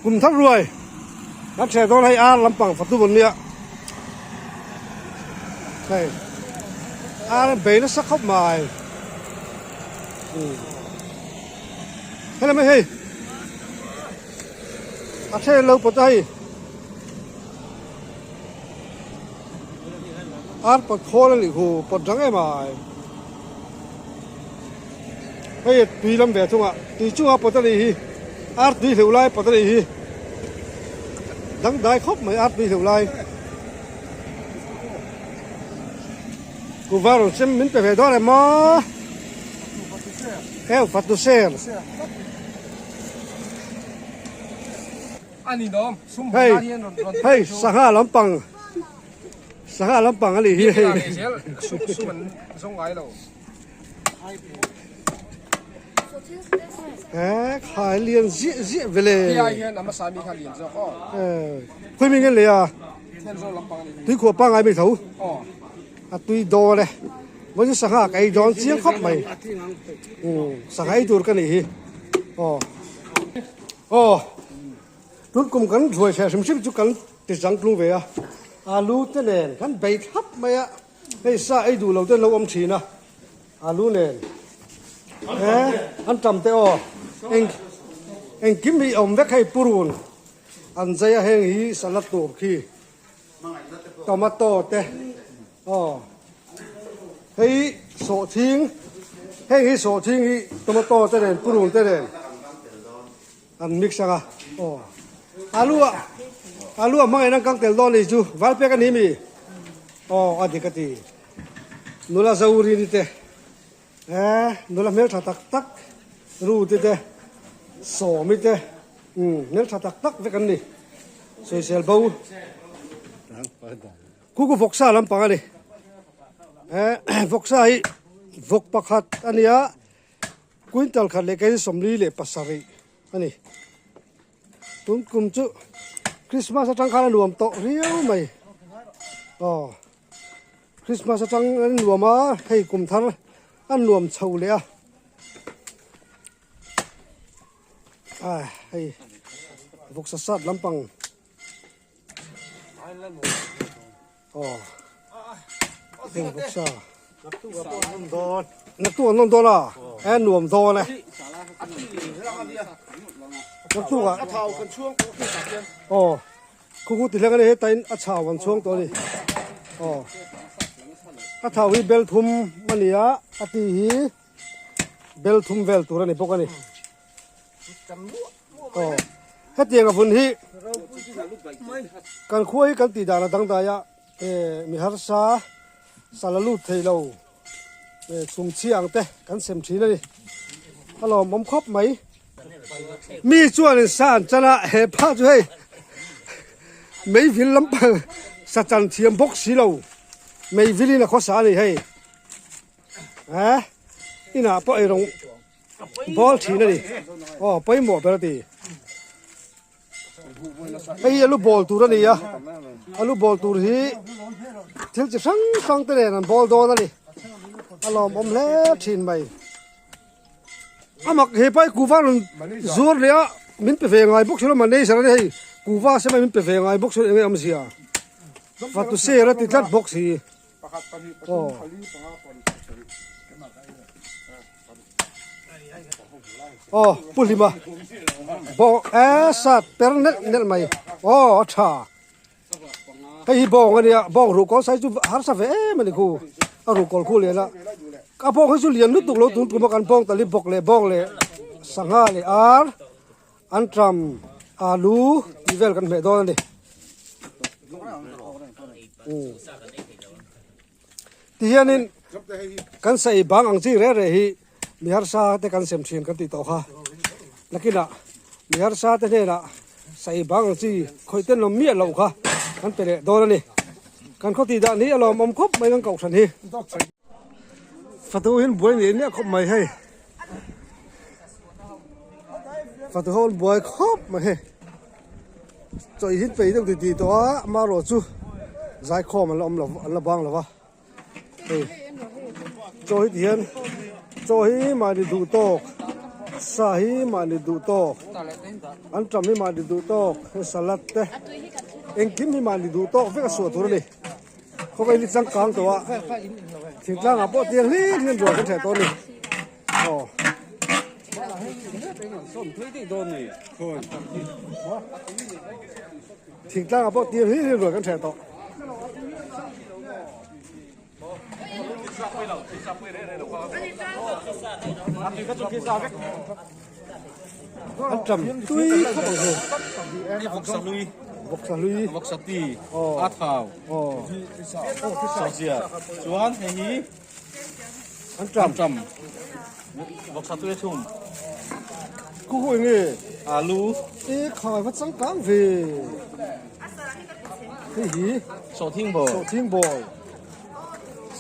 Kum thar ruai kan ṭheh dawn hei ar lampang fatu an nia hei ar an bei nasa khawp mai helai mai hei a ṭheh lo pawt a hei ar pawt khawl a nih hu pawt rang em ai hei tui lam ve thung a tui chunga pawt a nih hi ar tui hleuh lai pawt a nih hi dangdai khawp mai ar tui hleuh lai kuhva rawn sem min pe ve dawn em maw heu fatu ser. Hei hei sangha lampang sangha lampang a nih hi hei. He khai lian ziah ziah vele. Khawi mi nge lei a tui khuah pangai mi tho a tui dawn e vawiin chu sangha ka ei dawn chiang khawp mai sangha ei tur ka nih hi aw. Aw, tun kum kan hruai hreh hrim hrim chu kan ti chang tlung ve a, alu te nen kan bei thlap mai a, hei sa ei duh lo te an lo awm thin a, alu nen he an tam te aw, eng engkim hi awm vek hei purun an zai a heng hi salad tur khi tomato te aw hei sawhthing heng hi sawhthing hi tomato te nen purun te nen. An mix ang a aw. Alu a alu a hmangaihna an kang tel dawn anih chu Valpek a ni mi? Aw a dik a ti. Nula Zorini te eh nula hmeltha tak tak Ruti te Sawmi te umm hmeltha tak tak vek an ni. Sawisel bo. Kuku vawksa lampang a ni. Eh vawksa hi vawk pakhat a nia. Quintal khat leh kei 47 a ni. Tun kum chu Christmas atang khan a nuam tawh riau mai. Aw Christmas atang a nuam a, hei kum thar a nuam chho leh a. A hei vawksa sat lampang. Aw heng vawksa naktuk an nawn dawn a e nuam dawn e naktuk ah aw khu khu ti hleng a ni heta in a chau an chhuang tawh a ni aw a thau hi bel thum a ni a a ti hi bel thum vel tur a ni bawk a ni. Aw hetiang a vun hi kan khua hi kan tih dan a dangdai a eh mi harsa sal a lut thei lo eh chhumchhia ang te kan sem thin a ni a lawmawm khawp mai mi chuanin sa an chan a he pha chu hei meivil lampang sa chan thiam bawk si lo meivilin a khawsa a ni hei eh inah pawh eirawng. Ball thin a ni. Aw pawimawh ber a ti. Hei hi alu ball tur a ni a. Alu ball tur hi thil chi hrang hrang te nen an ball dawn a ni. A lawmawm hle thin mai. A mak he pai kuva rawn zuar leh a min pe ve ngai bawk si lo manager a ni hei kuva se mai min pe ve ngai bawk si lo eng nge awmzia. Fatu ser a ti tlat bawk si. Aw. Aw Pu Hlima bawng e sat per nelh nelh mai aw a tha hei hi bawng a nia bawng ruhkawl sai chu harsa ve em a ni khu a ruhkawl khu lian a a bawng hi chu lian lutuk lo tun tum a kan bawng tali bawk leh bawng leh sangha leh ar Anṭam, alu tih vel kan hmeh dawn a ni. Ti hianin kan saih bang ang chi reh reh hi mi harsa te kan sem thin kan tih tawh kha. Nakinah mi harsa te hnenah saih bang ang chi khawih ten lawm miah loh kha kan pe leh dawn a ni. Kan khaw tih dan hi a lawmawm khawp mai kan kohhran hi. Fatu hian buai nei miah khawp mai hei. Fatu ho an buai khawp mai hei chawih hi peih deuh titih tawh a amaherawh chu zaikhawm an la awm lo an la bang lo va hei chaw hi ti hian chaw hi mahni duh tawk. Sa hi mahni duh tawk anṭam hi mahni duh tawk salad te engkim hi mahni duh tawk vek a suah tur a ni. Khawvel hi changkang tawh a thingtlang ah pawh tiang hlir hian rual kan hreh tawh a ni aw. Thingtlang ah pawh tiang hlir hian rual kan hreh tawh. An ṭam tui khawp ang chu. Vawksa hlui. Vawksa hlui. Vawksa ti. A thau. Sawzia. Chuan hei hi an ṭam. An ṭam. Vawksa tui a thum. Khu hu eng nge? Alu. E khai va changkang ve. Hei hi. Sawhthing bawl. Sawhthing bawl.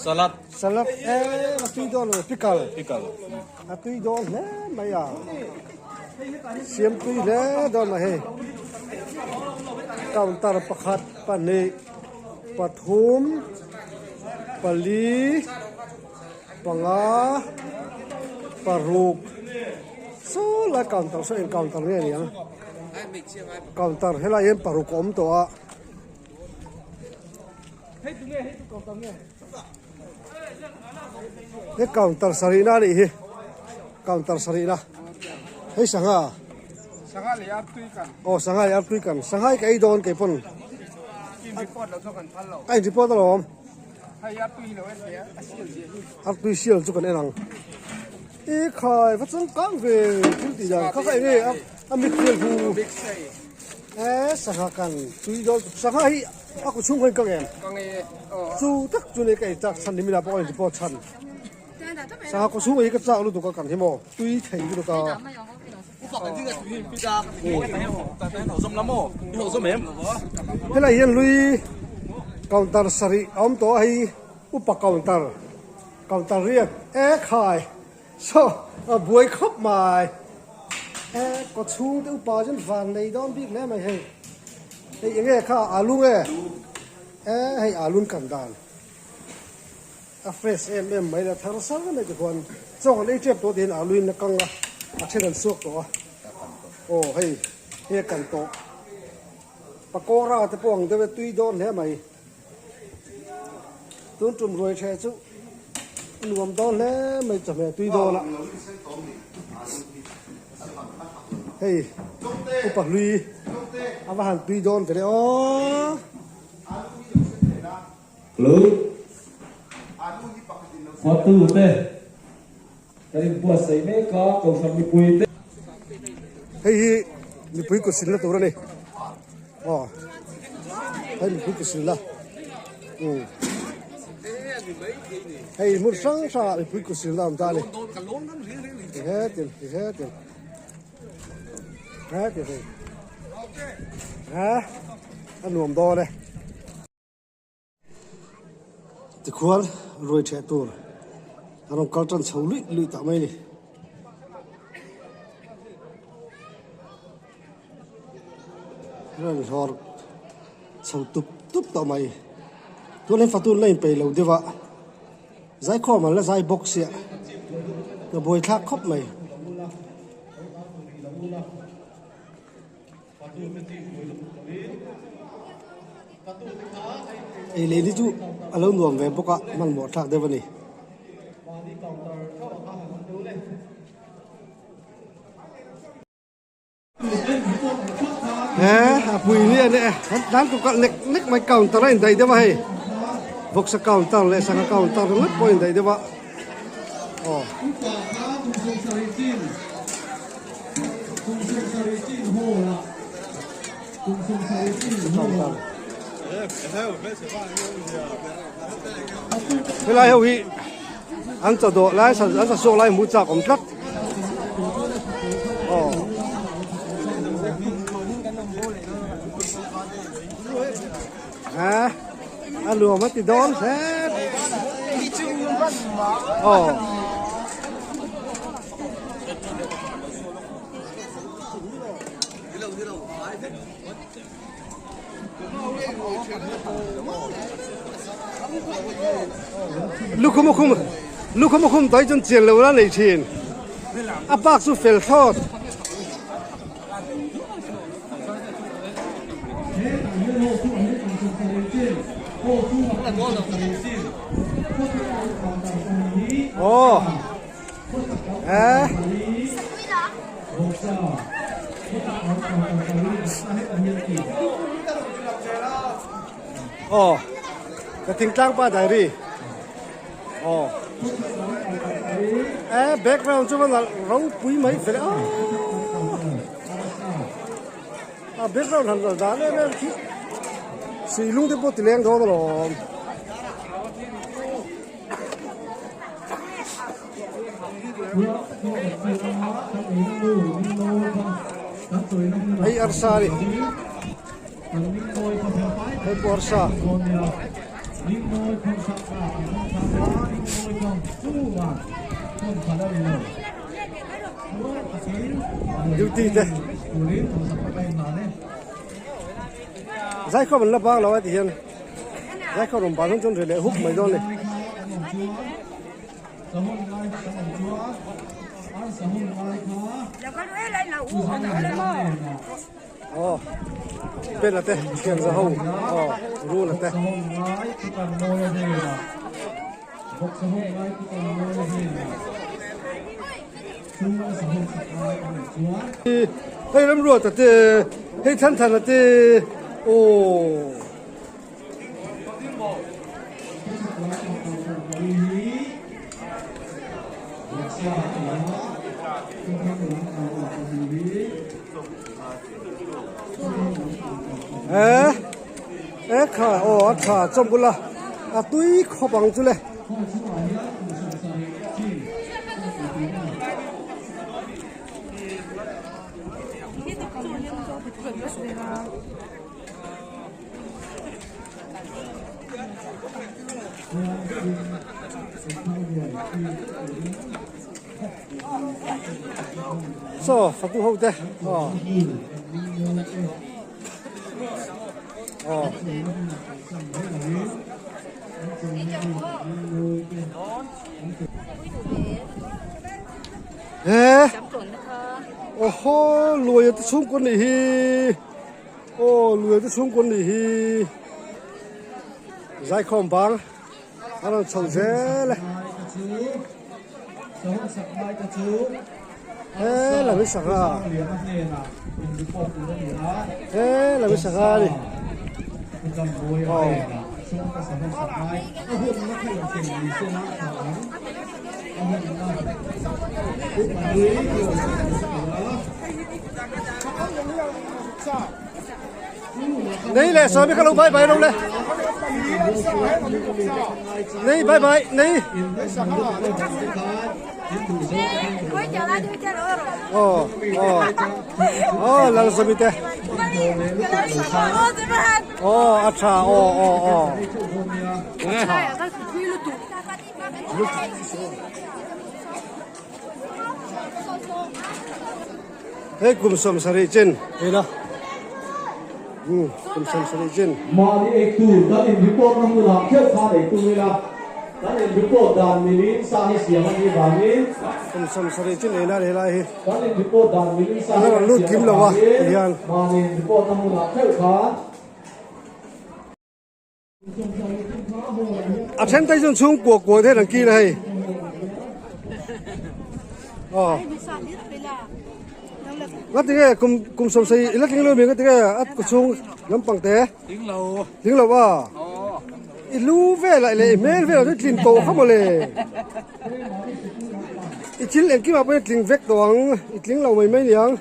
Salad. Salad e a tui dawn lo pickle. Pickle. A tui dawn hle mai a. Siam tui hle dawn mai hei. Counter pakhat pahnih pathum pali panga paruk saw lai counter saw eng counter nge ni ang counter helai hian paruk a awm tawh a. He counter sarihna a nih hi counter sarihna hei sangha sangha leh artui kan aw sangha leh artui kan sangha hi ka ei dawn kei pawn in report lo chu kan phal lo a in report alawm hei artui hi lo en ve a sial zia hi artui sial chu kan en ang e khai va changkang ve thil tih dan kha kha enge a mit vel hu e sangha kan tui dawn sangha hi A ku chhung khain ka ngen. Chu tak chu nei ka ei chak chhan ni mila pawh a inti pawh chhan. Sangha ku chhung hi ka chak lutuk a kan hi maw tui thei lutuk a. Helai hian lui counter sarih a awm tawh a hei upa counter counter riak e khai saw a buai khawp mai e kaw chhung te upa chuan van nei dawn bik hle mai hei. Hei enge kha alu nge? E hei alun kan dan a fresh em em mai la thar sar mai te khuan chaw kan ei tep tawh tihian alu in a kang a a then an suak tawh a aw hei hei a kan tawh pakora te pawh ang deuh e tui dawn hle mai tun tum ruai the chu a nuam dawn hle mai chawhmeh tui dawn a hei upa hlui a va han tui dawn ve le aw. Hello Fatu te kan inbuatsaih mek a Kohhran mipui te. Hei hi mipui kut silna tur a ni aw hei mipui kut silna umm hei hmun hrang hrang ah mipui kut silna a awm ta a ni hetin hetin hetin hei ha a nuam dawn e. Tikhual ruai ṭheh tur a rawn kal ṭan chho luih luih tah mai a ni. A rawn hlawr chho tup tup tawh mai. Tunah hian fatun la inpeih lo deuh a, zaikhawm an la zai bawk sia, a buaithlak khawp mai. Ei leh hi chu a lo nuam ve bawk a hmanhmawh thlak deuh a ni. He a pui ni a ni e dan ku kalh nek nek mai counter a indaih deuh a hei vawksa counter leh sangha counter ringawt pawh a indaih deuh a aw. Helai ho hi an chaw dawh lai an sa suak lai hmuh chak awm tlat aw ha a nuam a ti dawn hlet aw. Lukhum a khum lukhum a khum tawh hi chuan chian lo la nei thin. A bak chu fel thlawt. Aw eh. Aw ka thingtlang pa diary. Aw eh background chu va ropui mai fel a a background han lal dan em em khi silung te pawh ti leng dawn alawm. Hei arsa a ni. Hei pawh arsa. Duty te. Zaikhawm an la bang lo a ti hian. Zaikhawm rawn ban hun chuan ri leh huk mai dawn a ni. Aw Bena te thianza ho aw Rula te. Hei Remruata te hei Thanthana te aw. Eh eh kha aw a tha chawm bula a tui khawp ang chu le. Saw fatu ho te aw aw he awhaw luai te chhungkaw nih hi. Aw lui te chhungkaw nih hi zaikhawm bang a rawn chho zel e. He lam hi sangha he lam hi sangha a ni. Aw. Nei leh sawmi kha lo bye bye lo le. Nei bye bye nei. Oh oh oh lal sawmi te. Oh a tha oh oh oh. Hei kum 70 chin hei la kum 70 chin. Mahni ei tur kan in report na hmunah kheuh khan ei tum ila, kan in report dan milin sa hi siam a nih vangin. Kum 70 chin ei na ni helai hi. Kan in report dan milin sa hi kan siam avangin mahni in report na hmunah kheuh khan. A then te chuan chhung kuah kuah te an kil a hei aw nga tinge kum kum sawmsei i la tling lo mi nga tinge a chhung lampang te tling lo a i lu velah leh i hmel velah chu tlin tawh kha mawle i thil engkim ah pawh hian tling vek tawh ang i tling lo mai mai niang.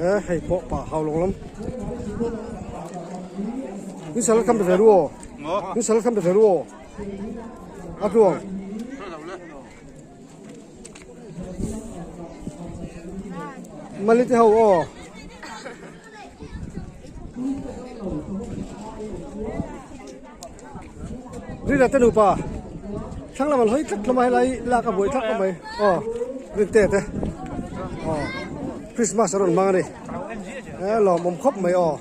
He hei pawh pa hau lawng lam ni sal kham pe ve ru aw ni sal kham pe ve ru aw a tluang mali te ho aw Rina te nupa thlang lam an hawi tlat hlawm a helai lak a buai thlak khawp mai aw Rinte te aw Christmas a rawn hmang a ni he lawmawm khawp mai aw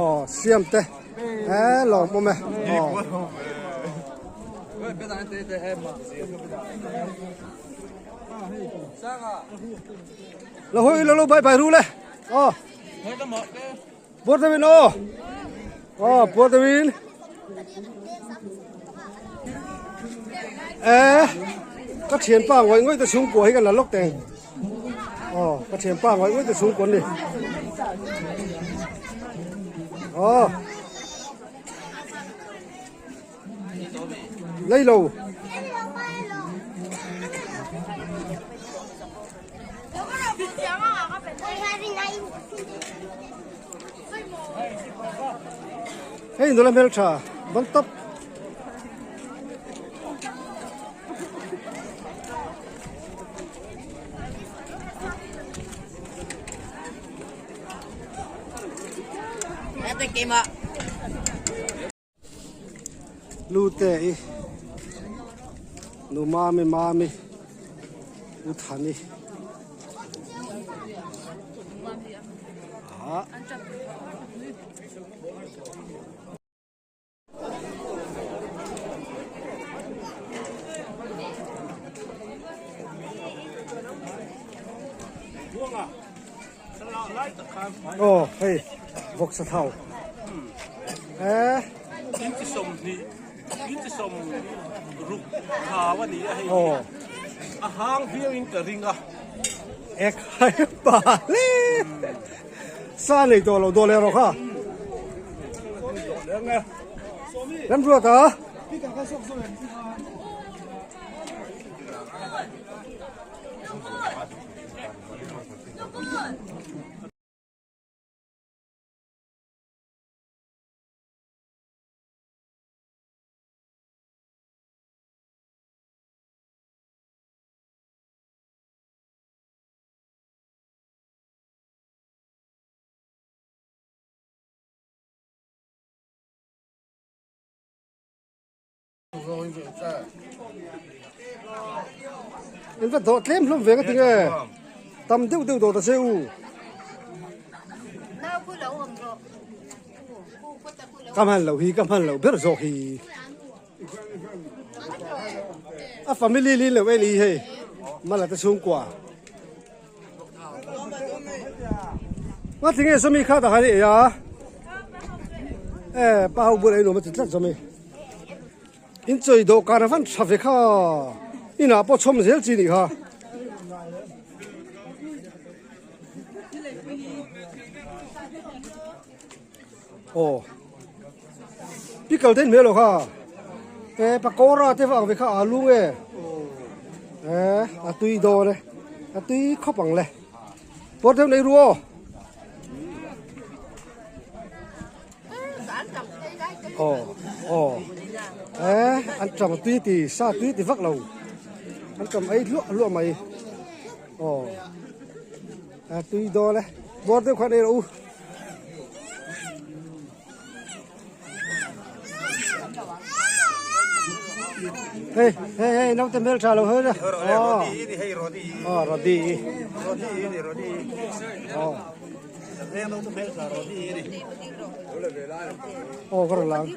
aw siam te. E lawm awm e. Aw. Lo hawi lo lo bye bye ru le. Aw. Puar deuhin aw. Aw puar deuhin. E ka thianpa ngawih ngawih te chhungkua hi kan la lawk teng. Aw ka thianpa ngawih ngawih te chhungkua an ni. Aw. Lei lo. Hei nula hmeltha ban tawp. Lute i nu mami mami u thani ah. Aw hei vawksa thau eh Inchi sawmhnih inchi sawm ruk thau a ni a hei aw a hang viau in ka ring a ek hai pa le sa nei tawh lo daw leh rawh kha Remruat a. In va dawh tlem hlawm ve nga tinge tam deuh deuh dawh ta che u. Ka hman loh hi ka hman loh ber zawk hi. A family li loh e ni hei mala te chhungkua. Nga tinge sawmi kha ta khan i ei a e pa ho bul ei nuam a ti tlat sawmi in chawi dawhkan a van tha ve kha inah pawh chhawm zel chi nih kha. Aw pickle te in hmel lo kha e pakora te vang ve kha alu nge e a tui dawn e a tui khawp ang le pawr deuh nei ru aw aw aw e an tam tui ti sa tui ti vak lo an tam ei hluah hluah mai aw a tui dawn e pawr deuh kha nei rawh u. Hei hei hei naute hmel tha lo hawi la aw rodi rodi aw aw ka rawn lang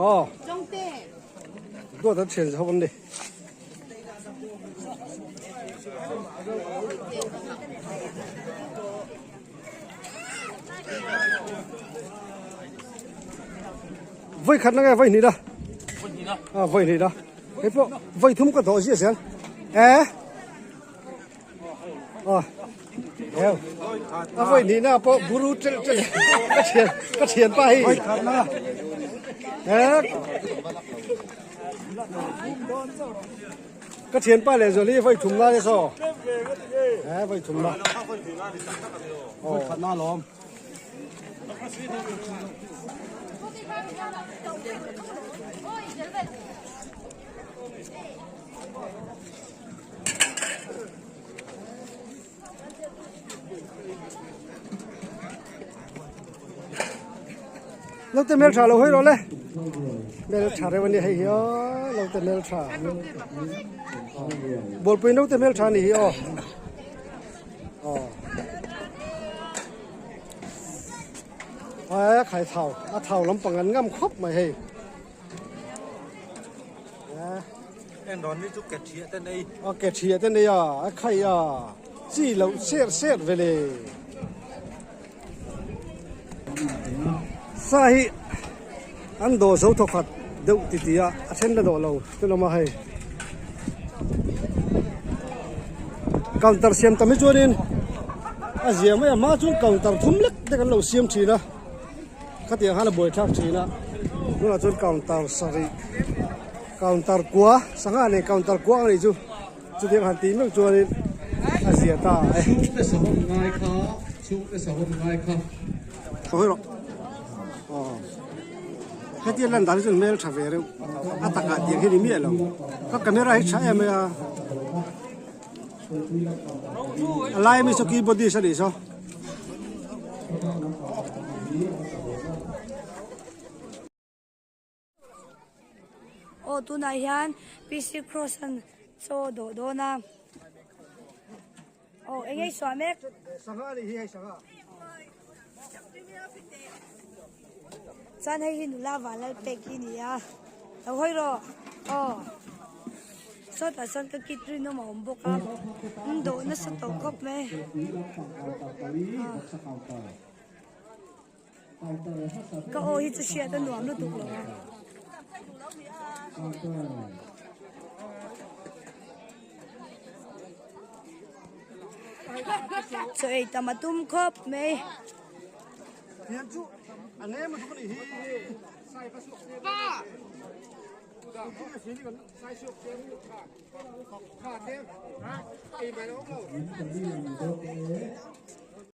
aw duat an thian zo an ni. Voi khat na nge voi hnih na a voi hnih na hei pawh voi thum ka dawh ziah zel e a heo a voi hnih na pawh buru tel tel ka thian ka thian pa hi e Ka thianpa leh zual hi vawi thum na le saw. Eh vawi thum na. Vawi khat na lawm. Naute hmel tha lo hawi rawh le hmel tha reuh a ni hei hi aw naute hmel tha bawlpui naute hmel tha a ni hi aw aw. A khai thau a thau lampang an ngam khawp mai hei. En rawn ni chu ke thia te nei. A ke thia te nei a, a khai a, chi loh ser ser ve le. Sa hi an dawh zo thawkhat deuh ti ti a, a then la dawh lo te lawm a hei. Counter siam tam hi chuanin a zia mai a, hma chuan counter thum lek te kan lo siam thin a, khatiang khan a buaithlak thin a, tunah chuan counter sarih counter kua sangha nei counter kua ang nih chu chutiang han tih meuh chuanin a zia ta e. Chhungte sahawm ngai kha chhungte sahawm ngai kha. Hawi rawh aw hetia lan dan hi chuan hmel tha ve reuh a takah tiang hi ni miah lo ka camera hi tha em mai a a lai ami saw keyboardist a nih saw. Aw tunah hian PC Cross an chaw dawh dawn a. Aw eng nge i suah mek? Sangha a nih hi hei sangha. Chuan hei hi nula vanlal pek hi ni a. Lo hawi rawh. Aw. Sawtah sawn ka kit rinawm a awm bawk a. An dawh nasa tawh khawp mai. Ka aw hi chu hriat a nuam lutuk lo a. Chaw ei tam a tum khawp mai.